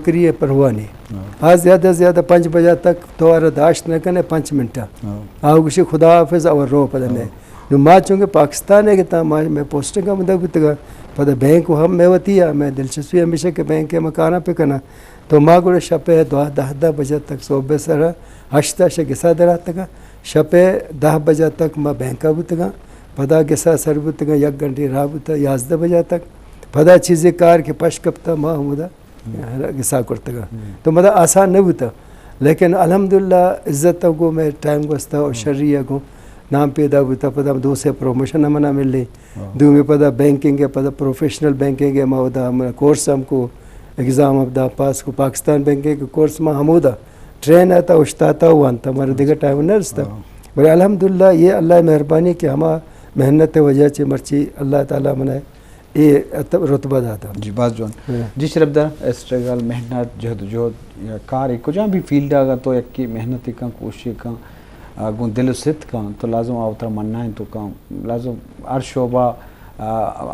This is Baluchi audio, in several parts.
فری ءِ پرواہ نی۔ ہاں۔ آ زیادہ زیادہ پنچ بجہ تک تو آرا داشت نہ کنے، پنچ منٹ۔ ہاں۔ آ گوشی خدا حافظ، اور رو پدا ہاں۔ میں۔ نو ما چونکہ پاکستان ءَ گتا، ما، میں پوسٹنگ ہم دا بوتگا۔ پدا بینک ہم میں وتی آ، میں دلچسپی ہمیشہ کہ بینک ءَ ما کاراں پہ کنا۔ تو ما گڑا شپ ءَ دہ، دہ، دہ بجہ تک، صبح سر ہشت ءَ شہ گسا دراتگا۔ شپ ءَ دہ بجہ تک ما بینک ءَ بوتگاں۔ پدا گسا سر بوتگاں، یک گھنٹے راہ بوتا، یازدہ بجہ تک۔ پدا چیزے کار کہ پش کپتا، ما ہمودا گسا کرتگا۔ تو مدا آسان نہ بوتا، لیکن الحمدللہ عزت ءَ گوں میں ٹائم گوستا اور شری ءَ گوں نام پیدا بوتا۔ پدا دو سے پروموشن ہم منا ملی۔ دومی پدا بینکنگ ءَ، پدا پروفیشنل بینکنگ ءَ ما اودا ہم کورس ہم کو، ایگزام ہم دا پاس کو۔ پاکستان بینکنگ ءِ کورس ما ہمودا ٹرین ءَ تا، اشتاتا وانتا، مارا دیگہ ٹائم نہ رستا۔ بلے الحمدللہ یہ اللہ ءِ مہربانی کہ ہما محنت ءِ وجہ چہ مرچی اللہ تعالیٰ منا اے ات-، رتبہ داتا۔ جی، باز جوان۔ جی شرف دار، اسٹرگل، محنت، جہد و جہد یا کار، کجام بھی فیلڈ ءَ اگر تو یکی محنت کن، کوشش کن، آ، گوں دل و ست کن، تو لازم آ وترا منائیں تو کن۔ لازم ہر شعبہ، آ،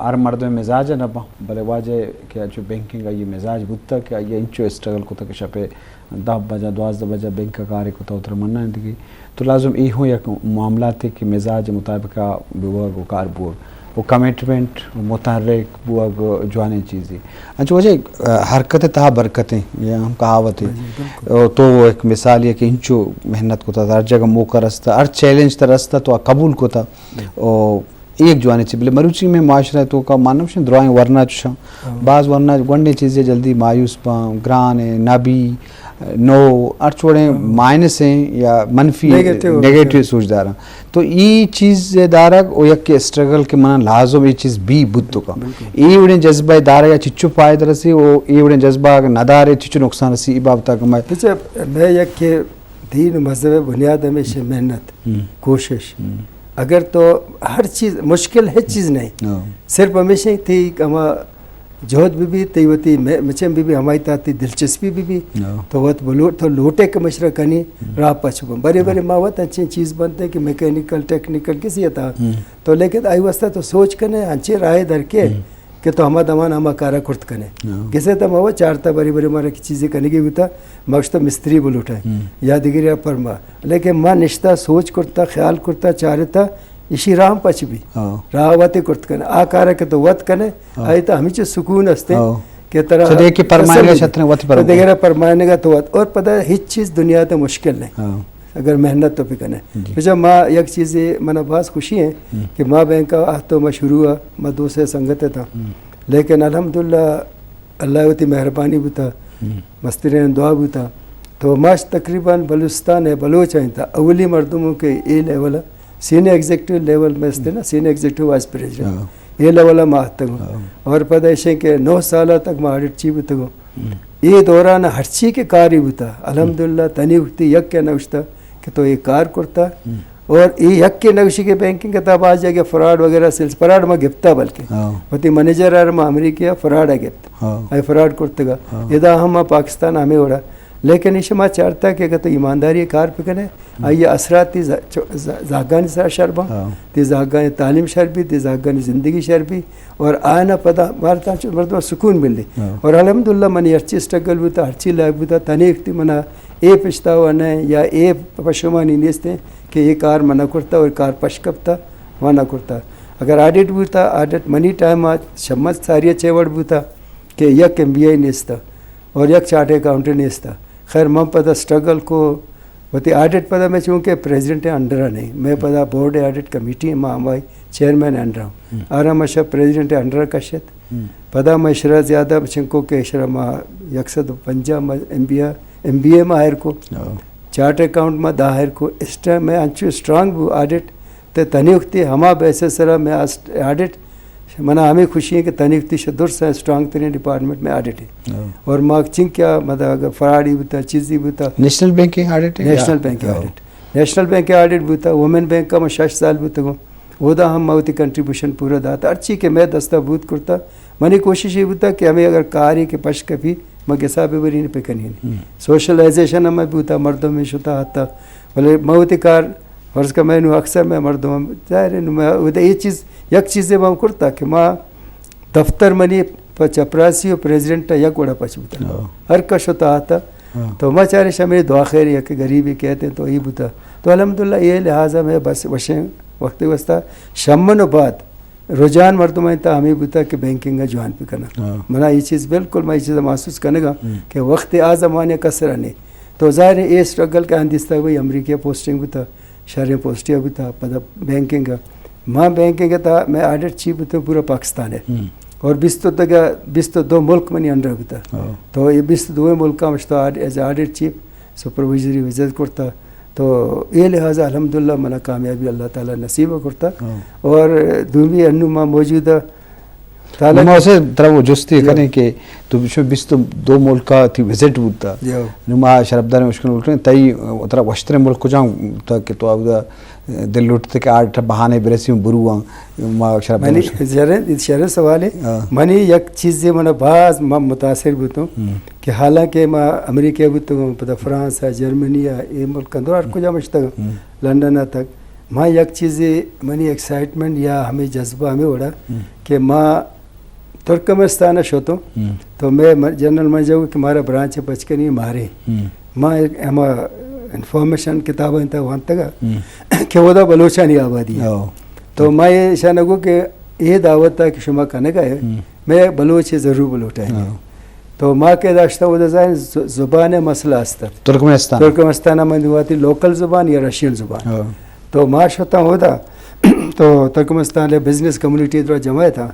ہر مردم مزاج نہ باں، بلے واجہ کہ انچو بینکنگ آئی مزاج بوتا کہ آئی انچو اسٹرگل کتا کہ شپے دہ بجہ، دوازدہ بجہ بینک ءَ کارے کتا، وترا منائیں دگہ۔ تو لازم اے ہوں یک معاملاتے کہ مزاج مطابق بوگ و کار بوگ و کمٹمنٹ و متحرک بوگ جوانیں چیزے۔ انچو واجہ، آ، حرکت تہا برکتیں، یہ ہم کہاوت ہے۔ تو ایک مثال یہ کہ انچو محنت کتا، ہر جگہ موقع رستا، ہر چیلنج تا رستا تو قبول کتا۔ او اے یک جوانیں چیز، بلے مروچی میں معاشرہ توکا مانوشن درائیں ورنا چشاں۔ باز ورنا گونڈیں چیزے جلدی مایوس باں، گران ہیں، نبی، نو، ہر چوڑیں مائنس ہیں یا منفی، نیگیٹو، نیگیٹو سوچ داراں۔ تو ای چیز دارگ او یک اسٹرگل کہ منا لازم ای چیز بی بوت کا۔ ای وڑیں جذبہ دارگ یا چچو فائدہ رسی، او ای وڑیں جذبہ اگر ندارے چچو نقصان رسی، ای بابتا کہ میں اچھا، میں یک کہ دین و مذہب بنیاد ہمیشہ محنت، کوشش۔ اگر تو ہر چیز، مشکل ہچ چیز نہیں، صرف ہمیشہ تئی ہما جہد بہ بی، تئی وتی مچن بہ بی، ہمائی تہا تئی دلچسپی بہ بی، تو وت بلوٹ، تو لوٹے کہ مشرا کنی، راہ پچ بن۔ برے برے ما وت انچیں چیز بنتے کہ میکینیکل، ٹیکنیکل کسی عطا۔ تو لیکن آئی واسطہ تو سوچ کنے، انچیں راہ در کے کہ تو ہما دمان ہما کارا کرت کنے۔ کسے تو ما وت چارتا برے برے مارا کہ چیزے کنگی بوتا، ما گوشتا مستری بلوٹا یا دگری پرما۔ لیکن ما نشتا، سوچ کرتا، خیال کرتا، چارتا، ایشی راہ پچ بی۔ راہ وتے کرت کن۔ آ کارا کہ تو وت کنے، آئی تا ہمیچے سکون ہستے کہ ترا صدے کہ پرمائنگا شتریں وتی پرمائنگا۔ دیگرا پرمائنگا تو وت۔ اور پدا ہچ چیز دنیا تا مشکل نہیں۔ اگر محنت تو پہ کنے۔ اچھا، ما یک چیزے منا باز خوشی ہیں کہ ما بینکا آتو ما شروع، ما دو سے سنگت تا۔ لیکن الحمدللہ اللہ وتی مہربانی بوتا، مسترین دعا بوتا۔ تو ماش تقریباً بلوچستان ہے، بلوچ ہیں تا اولی مردموں کے اے لیول، سینئر ایگزیکٹو لیول میں استے نا، سینئر ایگزیکٹو وائس پریزیڈنٹ۔ اے لیول ما آتگوں۔ اور پدا ایشیں کہ نو سال تک ما آڈٹ چی بوتگوں۔ اے دوران ہرچی کہ کاری بوتا، الحمدللہ تنی وقتی یک کے نوشتا کہ تو اے کار کرتا۔ اور اے یک کے نوشی کہ بینکنگ تا باز جگہ فراڈ وغیرہ سیلز، فراڈ ما گپتا بلکہ۔ وتی منیجر آر ما امریکہ فراڈ گپت۔ اے فراڈ کرتگا۔ ادا ہم ما پاکستان ہمیں وڑا۔ لیکن ایش ما چارتا کہ اگر تو ایمانداری کار پہ کنے، آئی اثرات تی ز-، چ-، ز-، زاگانی سر شر با، تی زاگانی تعلیم شر بی، تی زاگانی زندگی شر بی، اور آنا پدا مارتا چ-، مردم سکون ملی۔ اور الحمدللہ منی ہرچی اسٹرگل بوتا، ہرچی لائف بوتا، تنی وقتی منا اے پچھتاوا نہ یا اے پشمانی نیست کہ اے کار منا کرتا اور کار پش کپتا، ما نہ کرتا۔ اگر آڈٹ بوتا، آڈٹ منی ٹائم آ شمت ساری چے وڑ بوتا کہ یک ایم بی اے نیستا اور یک چارٹر اکاؤنٹنٹ نیستا۔ خیر، من پدا اسٹرگل کو، وتی آڈٹ پدا میں چونکہ پریزیڈنٹ انڈر نہیں، میں پدا بورڈ آڈٹ کمیٹی، ما ہمائی چیئرمین انڈر ہوں۔ آرا ما شپ پریزیڈنٹ انڈر کشت۔ پدا ما اشرا زیادہ چنکو کہ اشرا ما یک سد و پنجاہ ما ایم بی اے، ایم بی اے ما ہائر کو۔ چارٹر اکاؤنٹ ما دہ ہائر کو۔ اس ٹائم میں انچو اسٹرانگ بو آڈٹ، تے تنی وقتی ہما بیسس سرا میں آس-، آڈٹ، منا ہمیں خوشی ہے کہ تنی وقتی شہ درس اسٹرانگ ترین ڈپارٹمنٹ میں آڈٹ ہے۔ اور ما چنکیا مطلب اگر فراڈی بوتا، چیزی بوتا۔ نیشنل بینک کے آڈٹ ہے یا؟ نیشنل بینک کے آڈٹ۔ نیشنل بینک کے آڈٹ بوتا، وومن بینک کا ما شش سال بوتگوں۔ اودا ہم ما وتی کنٹریبیوشن پورا دات۔ ہرچی کہ میں دستا بوت کرتا، منی کوشش یہ بوتا کہ ہمیں اگر کاری کہ پش کپی، ما گسا بہ برین پہ کنین۔ سوشلائزیشن ہم بوتا، مردم میں شتا آتا۔ بلے ما وتی کار، فرض کا میں نو اکثر میں مردم ہم، ظاہر ہے، نو میں وتی یہ چیز، یک چیزے ما کرتا کہ ما دفتر منی پہ چپراسی و پریزیڈنٹ ءَ یک وڑا پچ بوتگ۔ ہاں۔ ہر کس شتا آتا۔ ہاں۔ تو ما چارے شمے دعا خیر یک غریبے کہتے تو ای بوتا۔ تو الحمدللہ اے لحاظا میں بس وشیں وقت وستا شمن و بعد رجحان مردمانی تہا ہمے بوتا کہ بینکنگ ءَ جوائن بکناں۔ ہاں۔ منا اے چیز بالکل، ما اے چیز محسوس کنگا ہم۔ کہ وقت آ زمانے کسرا نے۔ تو ظاہر ہے اے اسٹرگل کہ آں دیستا بھئی امریکہ پوسٹنگ بوتا، شریں پوسٹے بوتا، پدا بینکنگ ءَ۔ ما بینکنگ ءِ تہا میں آڈٹ چیف بوتوں پورا پاکستان ءِ۔ ہم۔ اور بیست و دو، بیست و دو ملک منی انڈر بوتا۔ ہاں۔ تو اے بیست و دو ملکاں مشتا odd-, as audit chief supervisory visit کرتا۔ تو اے لحاظ الحمدللہ منا کامیابی اللہ تعالی نصیب کرتا۔ ہاں۔ اور دومی انو ما موجودہ تعلق ما اسے ترا وہ جستی جی۔ کنیں کہ تو شو بیست و دو ملکا تئی وزٹ بوتا۔ جی۔ نو ما شرفدار مشکل بولتے ہیں، تئی ترا وشتر ملک کجام تا کہ تو اودا دل لوٹتے کہ آ بہانے برسی برواں ما شرفدار منی مشکل۔ شریں، شریں سوال ہے۔ ہاں۔ منی یک چیزے منا باز ما متاثر بوتوں ہم۔ کہ حالانکہ ما امریکہ بوتوں، پدا فرانس ہے، جرمنی ہے، اے ملک اندر ہر کجا مشتگ، ہم۔ لندن تک۔ ما یک چیزے منی ایکسائٹمنٹ یا ہمیں جذبہ ہمیں وڑا ہم۔ کہ ما ترکمنستان شتوں، ہم۔ تو میں م-، جنرل منجو کہ مارا برانچ پچ کنی مارے۔ ہم۔ ما ایک ہما انفارمیشن کتاب انت وانتگا ہم۔ کہ وہ دا بلوچانی آبادی ہے۔ او۔ تو ما یہ شانگو کہ اے دعوت تا کہ شما کنگا ہے، ہم۔ میں بلوچ ضرور بلوٹائیں۔ ہاں۔ تو ما کہ داشتا وہ دا ظاہر ز-، زبان مسئلہ است۔ ترکمنستان۔ ترکمنستان من دواتی لوکل زبان یا رشین زبان۔ ہاں۔ تو ما شتا ہودا، تو ترکمنستان لے بزنس کمیونٹی درا جمع تھا۔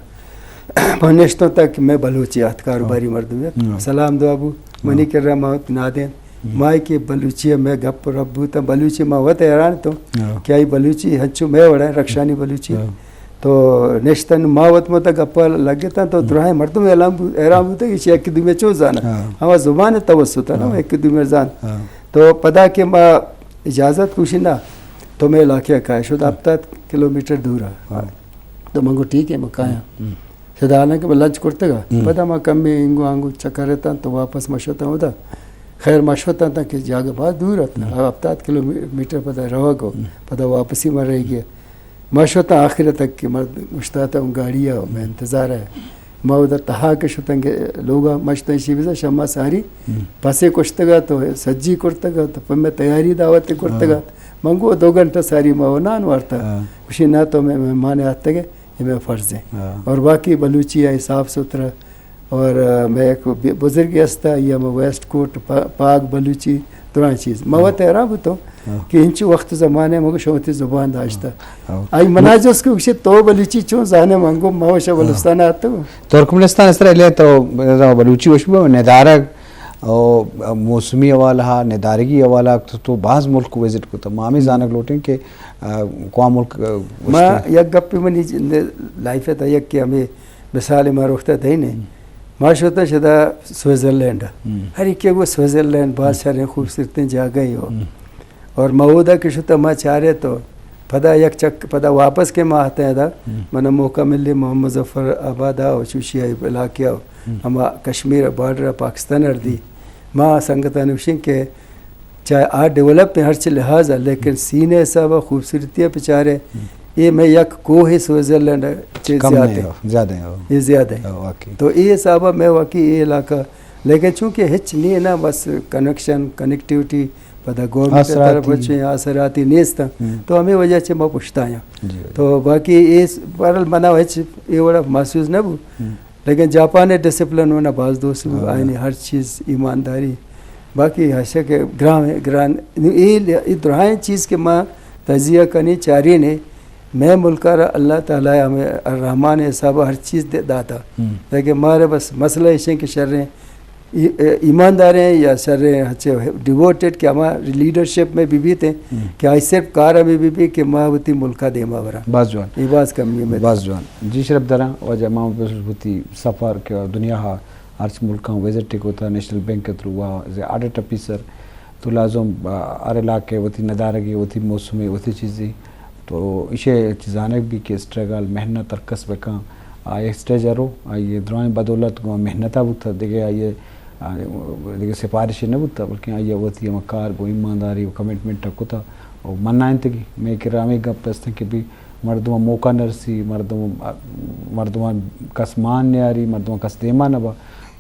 من نشتوں تک میں بلوچی آت، کاروباری ہاں۔ مردم ہے۔ ہاں۔ سلام دعا بو، منی ہاں۔ کر رہا ما نادین۔ ہاں۔ ما کہ بلوچی میں گپ رب بوتا، بلوچی ما وت حیران تو ہاں۔ کہ آئی بلوچی ہنچو میں وڑا رکشانی بلوچی۔ ہاں۔ تو نشتن ما وت مت گپا لگتاں تو ہم۔ دراہیں مردم اعلان بو-، حیران بوتا کہ چہ یک دومی چون زانا۔ ہاں۔ ہما زبان توسط نا، ہاں۔ یک دومی زان۔ ہاں۔ تو پدا کہ ما اجازت کوشی نا، تو میں علاقے کا شد ہاں۔ ہفتاد کلومیٹر دور ہے۔ ہاں۔ تو من گو ٹھیک ہے، میں کایا۔ ہم۔ شد حالانکہ میں لنچ کرتگا۔ ہم۔ پدا ما کمی انگو آنگو چکر تاں تو واپس ما شتاں ہوتا۔ خیر ما شتاں تا کہ جاگہ باز دور ات۔ ہم۔ ہفتاد کلومیٹر پدا روگ ہو۔ ہم۔ پدا واپسی ما رہ گیا۔ ما شتاں آخر تک کہ مرد مشتاتا اوں گاڑی ءَ، مئے انتظار ءَ۔ ما اودا تہا کہ شتاں کہ لوگ ءَ ما شتاں ایشی بزاں شما ساری ہم۔ پسے کشتگ ات و سجی کرتگ ات، پہ مئے تیاری دعوت کرتگ ات۔ ہاں۔ من گو دو گھنٹہ ساری ما و نان وارتا۔ ہاں۔ گوشی نہ تو مئے مہمان آتگ ئے، یہ مئے فرض ہے۔ ہاں۔ اور باقی بلوچی ہے صاف ستھرا۔ اور، آ، مئے یک ب-، بزرگے ہستا، آئی ءَ مئے ویسٹ کوٹ پا-، پاگ بلوچی درائیں چیز۔ ما ہاں۔ وت حیران بوتوں ہاں۔ کہ انچو وقت زمانے مگو شما وتی زبان داشتا۔ ہاں۔ آئی منا جست کہ گوشے تو بلوچی چون زانے؟ من گو ما وشا ہاں۔ بلوچستان آتگوں۔ ترکمنستان اس طرح لے تو بلوچی وش بو ندارگ او موسمی حوالہ، ندارگی حوالہ تو، تو باز ملک وزٹ کتا۔ ما ہمیں ہم۔ زانگ لوٹیں کہ، آ، کوا ملک، آ، ما وشتر؟ یک گپے منی ج-، لائف ءِ تہا یک کہ ہمیں مثال ما روختا دئینے۔ ہم۔ ما شتاں شدا سوئٹزرلینڈ ءَ۔ ہم۔ ہر یکے گو سوئٹزرلینڈ باز ہم۔ شریں خوبصورتیں جاگہے ہو۔ ہم۔ اور ما اودا کہ شتاں ما چارے تو پدا یک چک-، پدا واپس کہ ما آتاں ادا، ہم۔ منا موقع ملی محمد مظفر آباد ءَ و چوشی ءَ علاقے ءَ ہم۔ ہما کشمیر بارڈر ءَ پاکستان ءَ دی۔ ہم۔ ما سنگتاں گوشیں کہ چاہے آ ڈیولپ ہیں ہرچ لحاظ ءَ، لیکن ہم۔ سین ءِ حساب ءَ خوبصورتی ءَ بچارے، ہم۔ اے مئے یک کوہ سوئٹزرلینڈ ءَ چہ کم زیات نہیں ہے۔ ہو، زیادہ ہے ہو۔ اے زیادہ ہے۔ ہو، واقعی۔ تو اے حساب ءَ مئے واقعی اے علاقہ، لیکن چونکہ ہچ نہیں ہے نا، بس کنیکشن، کنیکٹیویٹی، پدا گورنمنٹ ءِ طرف آسراتی۔ چہ آسراتی نیست۔ ہم۔ تو ہمیں وجہ چہ ما پشتا ہیں۔ جی، جی۔ تو باقی اے س-، بہرحال منا ہچ اے وڑا محسوس نہ بو۔ ہم۔ لیکن جاپان ءِ ڈسپلن منا باز دوست بو، ہاں۔ آئینی ہر چیز ایمانداری، باقی ہشہ کہ گران، گران، اے، اے درائیں چیز کہ ما تجزیہ کنی چارین ہے، مئے ملک ءَ را اللہ تعالیٰ ہمیں الرحمن ءِ حساب ءَ ہر چیز دے-، داتا۔ ہم۔ لیکن مارے بس مسئلہ ایشیں کہ شریں ای-، ایمانداریں یا شریں ہچے ڈیووٹڈ کہ ہما لیڈرشپ میں بہ بیت ہیں ہم۔ کہ آئی صرف کار ہمیں بہ بیت کہ ما وتی ملک ءَ دیما براں۔ باز جوان۔ اے باز کمی ہے۔ باز جوان۔ جی شرفداراں، واجہ امام بخش وتی سفر کہ دنیا ءَ ہرچ ملکاں وزٹ کتا، نیشنل بینک ءِ تھرو ءَ ایز اے آڈٹ آفیسر، تو لازم، آ، ہر علاقے وتی ندارگے، وتی موسمے، وتی چیزے۔ تو ایشی چیزانک بھی کہ اسٹرگل، محنت ہر کس بکن، آ یک اسٹیج ءَ رو، آئی درائیں بدولت گوں محنت ءَ بوتا، دگہ آئی، آ، دگہ سفارش نہ بوتا، بلکہ آئی وتی ہم کار گوں ایمانداری و کمٹمنٹ ءَ کتا۔ و منائینتگی، مئے کرا ہمے گپ ہستن کہ بھی مردماں موقع نرسی، مردم، مردماں کس مان نیاری، مردماں کس دیما نبا،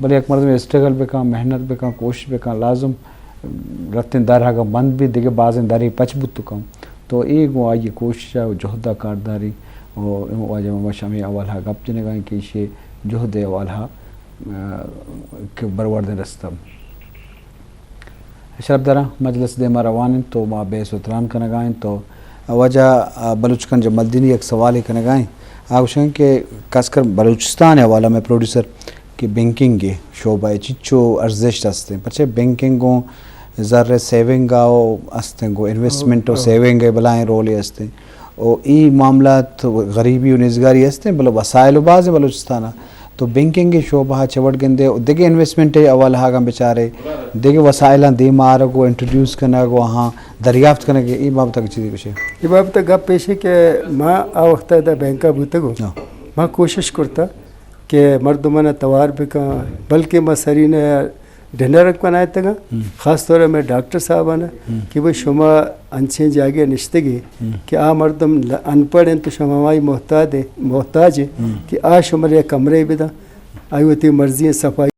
بلے یک مردم اسٹرگل بکن، محنت بکن، کوشش بکن، لازم رتیں در اگاں بند بی، دگہ بازیں درے پچ بوت کن۔ تو اے گوں آئی کوشش ءُ جہد ءَ کارداری ءُ واجہ محمد شامی حوالہ گپ جنگا ایں کہ ایشی جہد ءِ حوالہ ءَ کہ برورد رستہ۔ شرپداراں، مجلس دیما روان انت تو ما بحث و تران کنگا انت تو واجہ، آ، بلوچکن جمالدینی یک سوالے کنگا انت۔ آ گوشن کہ خاص کر بلوچستان حوالہ میں پروڈیوسر کہ بینکنگ ءِ شعبہ ءَ چچو ارزشت ہستیں، پرچہ بینکنگ گوں زر سیونگ ءَ ہستیں، گوں انویسٹمنٹ و سیونگ ءَ بلائیں رولے ہستیں۔ و ای معاملات غریبی و نیزگاری ہستیں، بلے وسائل و بازیں بلوچستان ءَ۔ تو بینکنگ ءِ شعبہ ءَ چہ وڑ گندے و دگہ انویسٹمنٹ ءِ حوالہ ءَ اگاں بچارے، دگہ وسائلاں دیم آرگ و انٹروڈیوس کنگ و آہاں دریافت کنگ، ای بابت ءَ چیزے گوشے؟ ای بابت ءَ گپ ایش کہ ما آ وقت ءَ دا بینک ءَ بوتگ و ما کوشش کرتا کہ مردماں توار بکن، بلکہ ما سرین ڈنر کنائتگاں، خاص طور ءَ مئے ڈاکٹر صاحبان کہ بھئی شما انچیں جاگہ نشتگے کہ آ مردم ل-، ان پڑھ انت، شما ہمائی محتاج، محتاج کہ آ شما یک کمرے بدن، آئی وتی مرضی صفائی